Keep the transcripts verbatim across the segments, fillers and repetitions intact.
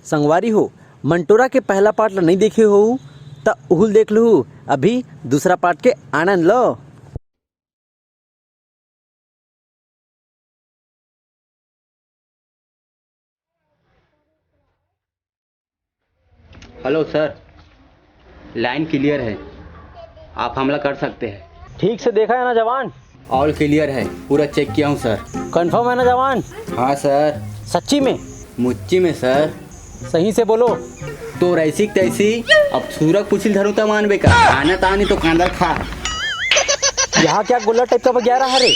संगवारी हो, मंटोरा के पहला पार्ट ल नइ देखे हो त उहुल देख लू, अभी दूसरा पार्ट के आनंद लो। हेलो सर, लाइन क्लियर है, आप हमला कर सकते हैं। ठीक से देखा है ना जवान? ऑल क्लियर है, पूरा चेक किया हूँ सर। कंफर्म है ना जवान? हाँ सर। सच्ची में? मुच्ची में सर। सही से बोलो। तो रैसी तैसी, अब सूरक पुछिल धरू त मानबे का? आना तानी तो कांदर खा। यहाँ क्या गुल्ला टाइप का बगियारा हरे?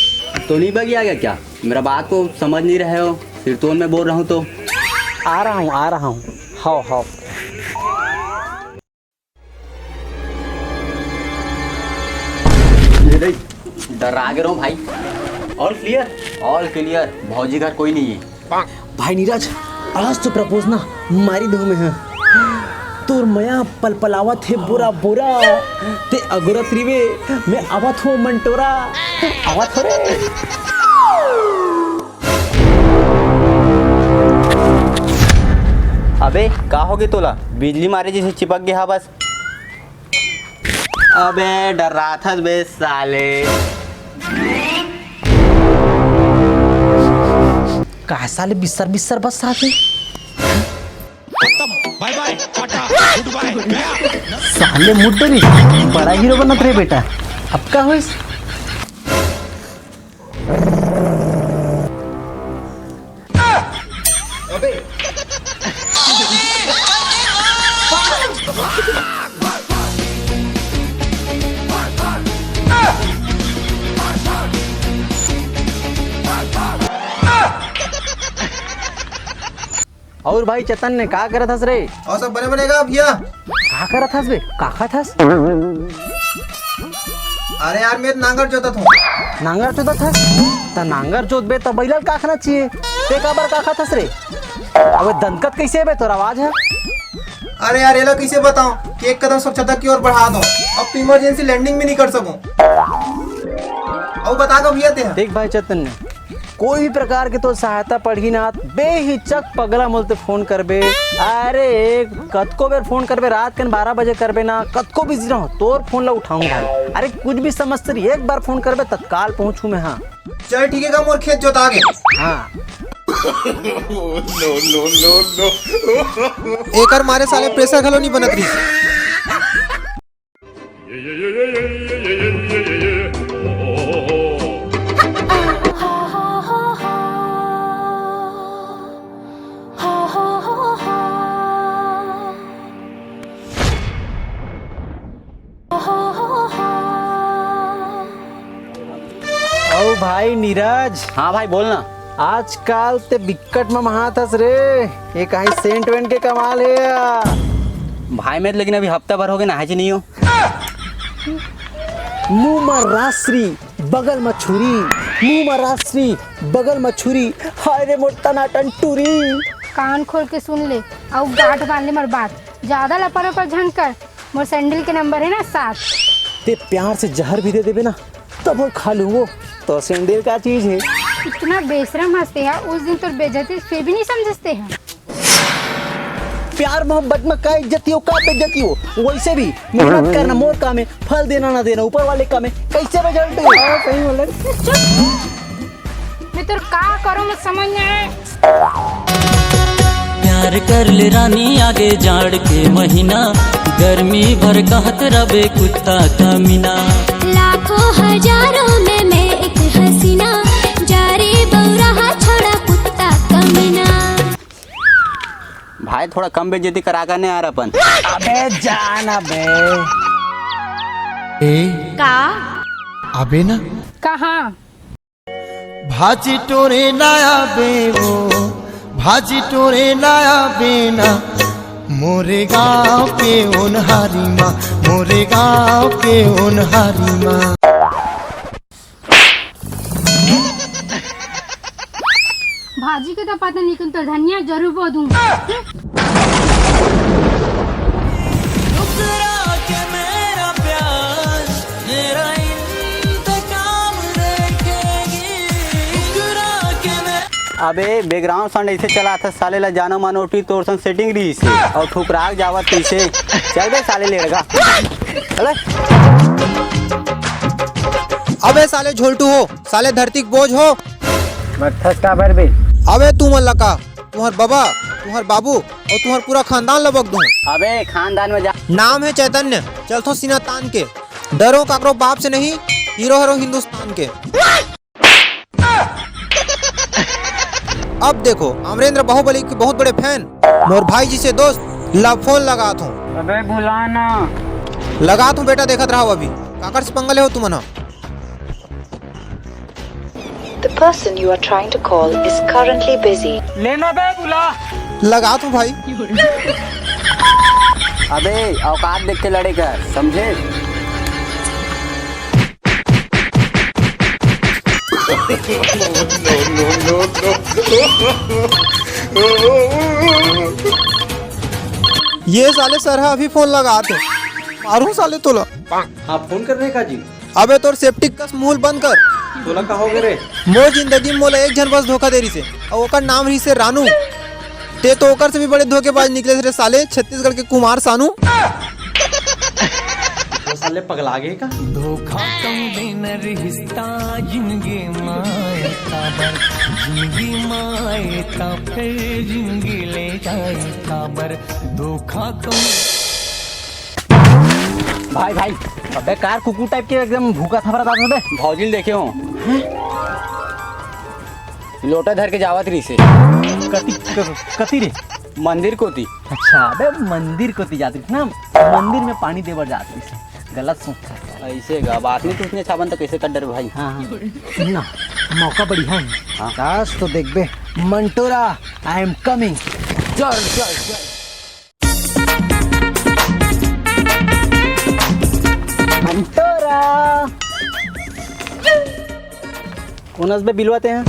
तो नहीं बगिया गया क्या? मेरा बात को समझ नहीं रहे हो, सिरतोन में बोल रहा हूँ तो। आ रहा हूँ, आ रहा हूँ। हाओ, हाओ। ये देख, डरा गे रहो भाई। All clear? All clear. भौजी घर कोई नहीं है। भाई नीरज, आज तो प्रपोज ना मारी दूँ मैं, हाँ। तोर मया पलपलावत हे बोरा बोरा, ते अगोरत रिवे, मैं आवत हो मंटोरा, आवत हो रे। अबे का होगे तोला? बिजली मारे जैसे चिपक गया बस। अबे डराथस बे साले। का साले बिस्तर बिस्तर बस आके। खत्म, बाय बाय, टाटा, गुड बाय, गया। साले मुड्डे रे, बड़ा हीरो बनत रे बेटा। अब का होइस? और भाई चेतन ने का करत हस रे? और सब बने बने का भैया? का करत हस बे? का खात हस? अरे यार, मैं नांगर जोतत हूँ। नांगर जोतत हस? त नांगर जोतबे त बैला ल का खाना चाहिए? ते काबर का खात हस रे? अबे दंतकत कैसे बे तोर आवाज है? अरे यार, एला कैसे बताऊं कि एक कदम स्वच्छता की ओर बढ़ा दो। अब तो इमरजेंसी लैंडिंग भी नहीं कर सकूं। अब बता दो भैया ते। देख भाई चैतन्य, कोई भी प्रकार के तो सहायता पड़ही ना, बेहिचक पगला मोल ते फोन करबे। अरे कतको बेर फोन करबे, रात के बारह बजे करबे ना, कतको बिजी रहो, तोर फोन ला उठाऊं भाई। अरे कुछ भी समस्या रही, एक बार फोन करबे, तत्काल पहुंचू मैं। हाँ चल ठीक है, का मोर खेत जोता गे। हाँ। एकर मारे साले प्रेशर घलो नहीं बनत रही। अउ भाई नीरज। हाँ भाई, बोल ना। आजकल ते बिक्कट म महात हस रे, ये कहीं सेंट वेंट के कमाल है या? भाई, मैं तो लेकिन अभी हफ्ता भर हो गया, नहाए नहीं हो। मुंह म रासरी, बगल म छुरी, मुंह म रासरी, बगल म छुरी, हाय रे मोर टनाटन टूरी। कान खोल के सुन ले, अउ गांठ बांध ले मोर बात, ज्यादा लपर पर झन कर। मोर सैंडल के नंबर है ना सात। ते प्यार से जहर भी दे देबे ना, तब वो खा लूं वो। तो सैंडल का चीज है। इतना बेशरम हंसते हैं, उस दिन तो बेइज्जती फिर भी नहीं समझते हैं। प्यार मोहब्बत में का इज्जती हो, का बेइज्जती हो, वैसे भी मेहनत करना मोर काम है, फल देना ना देना ऊपर वाले काम है। कैसे result हो? हाँ, सही बोले। चुप। मैं तोर का करूं, मैं समझ नहीं आए। प्यार कर ले रानी, आगे जाड़ के महीना, गर्मी भर कहत रबे कुत्ता कमीना। लाखों हजारों में मैं एक हसीना, जा रे बौराहा छोड़ा कुत्ता कमीना। भाई, थोड़ा कम बेइज्जती करा करने यार अपन। अबे जान अबे। ए, का? अबे ना। कहाँ? भाजी टोरे लाया बे वो, भाजी टोरे लाया बे ना, मोरे गांव के ओनहारी माँ, मोरे गांव के ओनहारी माँ। भाजी के तो पता नहीं, लेकिन तो धनिया जरूर बो दूंगा। ठुकरा के मेरा प्यार, मेरा इंतकाम देखेगी। ठुकरा के मेरा अबे, background sound ऐसे चलात हे, साले ला जानो मानो ओटी तोर संग setting रहिस हे, अउ ठुकरा के जावत कइसे? चल बे साले लेड़गा। चल। अबे साले झोलटू हो, साले धरती के बोझ हो। मत्थस काबर बे? अबे तुमन ला का, तुम्हर बबा, तुम्हर बाबू अउ तुम्हर पूरा खानदान ला बक दूं। अबे खानदान में जा। नाम हे चैतन्य, चलथों सीना तान के, डरों काकरो बाप से नहीं, हीरो हरों हिंदुस्तान के। अब देखो, अमरेंद्र बाहुबली के बहुत बड़े fan, मोर भाई जी से दोस्त, ला फोन लगात हों। अबे बुला ना। लगात हों बेटा, देखत रहो अभी। काकर से पंगा ले हो तुमन ह? The person you are trying to call is currently busy. लेना बे बुला। लगात हों भाई। अबे औकात देख के लड़े कर, समझे? ये साले सरहा अभी फोन लगात हे, मारूं साले तोला। हाँ, फोन कर रहे का जी? अबे तोर septic कस मुंह ल बंद कर। तोला का हो गे रे? मोर जिंदगी में मोला एक झन बस धोखा दे रहिसे, अउ ओकर नाम रहिसे रानू। ते तो ओकर से भी बड़े धोखेबाज निकलेस रे साले, छत्तीसगढ़ के कुमार सानू। वो साले पगला गे का? धोखा कम देना रिश्ता जिंदगी माए काबर, जिंदगी माए ता फिर जिंदगी ले जाए काबर, धोखा कम। भाई, भाई, अबे कार कुकुर type के एकदम भूखा थपरा था बे। भौजी ल देखे हों। लोटा धर के जावत रहिसे। कति, क-, कति रे? मंदिर कोती। अच्छा, अबे मंदिर कोती जात रहिस ना, मंदिर में पानी दे बर जात रहिस। गलत सोच था। ऐसे गा, बात नहीं, तू उसने छाबन तो कैसे कर डर भाई? हाँ, हाँ। सुन ना, मौका बढ़िया है। हाँ। आज तो देख बे, मंटोरा, I am coming। चल, चल, चल। मंटोरा। कोन अस बे बिलवा ते ह?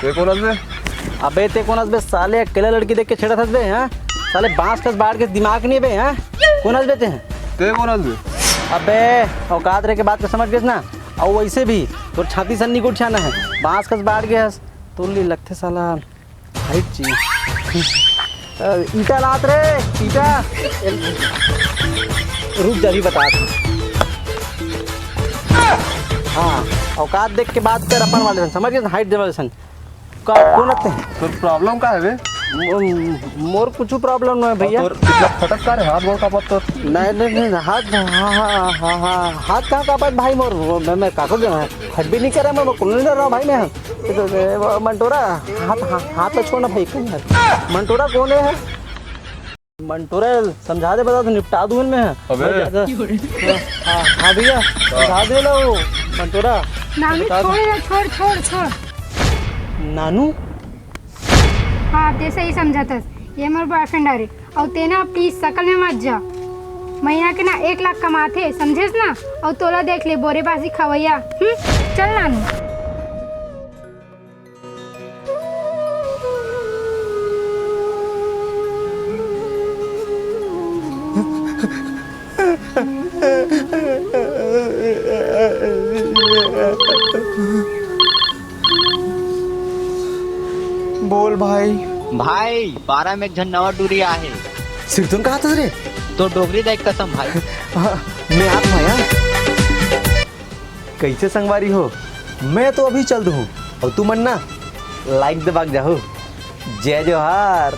ते कोन अस बे? अबे ते कोन अस बे साले, अकेला लड़की देख के छेड़त हस बे, हैं? साले बांस कस बाढ़ के दिमाग नहीं बे, हैं? कोन अस बे ते ह? ते कोन अस बे? अबे औकात रह के बात को समझ गेस ना। अउ वैसे भी तोर छाती सन्नी को उठाना है, बांस कस बाढ़ के हस, तोर लिए लगथे साला। हाइट चाहिए। अ, ईटा लात रे, ईटा। रुक जा, अभी बतात हूँ। हाँ, औकात देख के बात कर अपन वाले सन, समझ गेस? हाइट वाले सन। का, कोन अस ते? तोर problem का है बे? मो-, मोर कुछ problem नहीं है भैया। और तोर इतना फटक का रे, हाथ गोड़ कांपत तोर? नहीं, नहीं, नहीं, हाथ, हाँ, हाँ, हाँ, हाँ, हाथ कहाँ कांपत भाई मोर? वो मैं, मैं काको देना है? हट भी नहीं कर रहा मैं, मैं कुल नहीं डर रहा भाई मैं। ये तो, ये वो मंटोरा, हाथ, हाथ, हाथ तो छोड़ ना भाई, कहीं यार। मंटोरा कोन है? मंटोरा समझा दे, बता दो, निपटा दूं मैं। अबे। मैं ज्यादा, हाँ, हाँ भैया, समझा दे ना वो मंटोरा। नानू, बता दो। छोड़, छोड़, छोड़, छोड़। नानू? हाँ, ते सही समझत हस, ये मोर boyfriend हरे। अउ ते ना please सकल में मत जा। महीना के ना एक लाख कमाथे, समझेस ना? अउ तोला देख ले, बोरे बासी खवैया। हम्म, चल नानू। बोल भाई। भाई, पारा में एक झन नवा टूरी आहे। सिरतोन कहाँ था रे? तो डोगरी दाई कसम भाई। हाँ, मैं आप भाई, हाँ। कैसे संगवारी हो? मैं तो अभी चल दूँ, और तुमन ना like दबाक जाहू। जय जोहार।